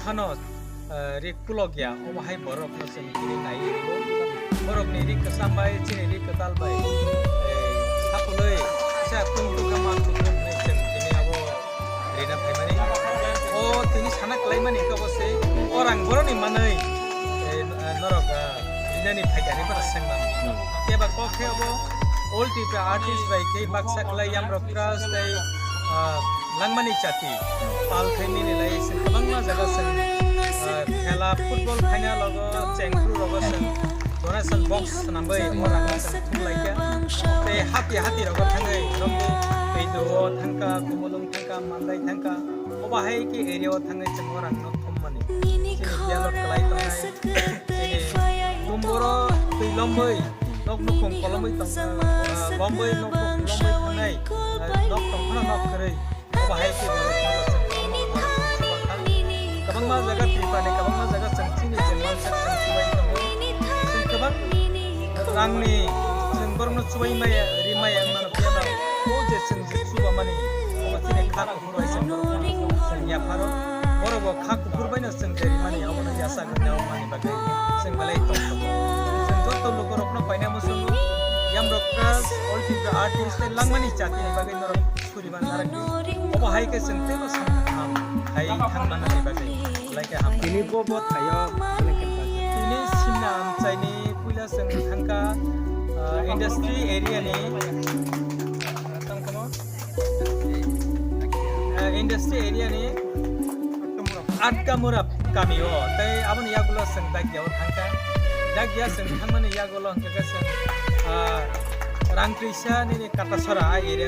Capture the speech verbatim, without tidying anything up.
Phano, eh, ri kulok ya, obo hai borok no chwng tini nai rio. Borok ni ri kwcham bai, chini ri kwtal bai, eh, sapului, kisa tung tung khe ma tung tung hinwi chwng tini abo rina phaimani. O tini sana kwlai mani khe obo se, o rang borok ni manwi, eh, norok, eh, rinani phaikani borok sengmani. Keba kok khe obo All Tripura artist bai khe baksa kwlai Yamrok Crush tei, ah, Langmani Chati pal khe nini lai se kwbangma jaga se, ah, khela football phaina logo chengkru rogo se donation box swnamwi o rang se thum lai kha. Tei hati hati rogo thangwi romwi tei duo thangka, kumulung thangka, mandai thangka. Obo hai khe area o thangwi chwng o rang no thum mani. Chini bialo kwlai tongnai. Chini kumboro twi lomwi, nok nukhung kolomwi tong, ah, lomwi, nok nukhung lomwi thangnai, ah, nok tong phano nok kwrwi. Obo hai khe borok no chwng kwbangma jaga Tripura ni kwbangma jaga chwng chini je mansak chwng chubai tongo. Chwng kwbang rangni chwng borokno chubai maya, ri maya wngmano phiya ba o je chwng chuba mani obo chini kha kuphur bai chwng borokno chwng yapharo. Borok bo kha kuphur bai no chwng je rimani obono yachak wngya wngmani bagwi chwng belai tongthok. Chwng joto lukurokno paina muchungo Yamrok Crush, All Tripura Artist tei Langmani Chati ni bagwi norok suriman narwkdi. Obo hai khe chwng teibo samung kaham khai thangmanani bagwi belai khe ham. Tini bo bo thaio blanket bagwi. Tini simna amchaini puila chwng thangkha, ah, industry area ni, ah, tongkha mo? Ah, industry area ni Atkamura kami o, tei aboni yagulo chwng Dagia o thangkha. Dagia chwng thangmani yagulo hwnkhe khe chwng, ah, Rangkrisa nini Katasora a area.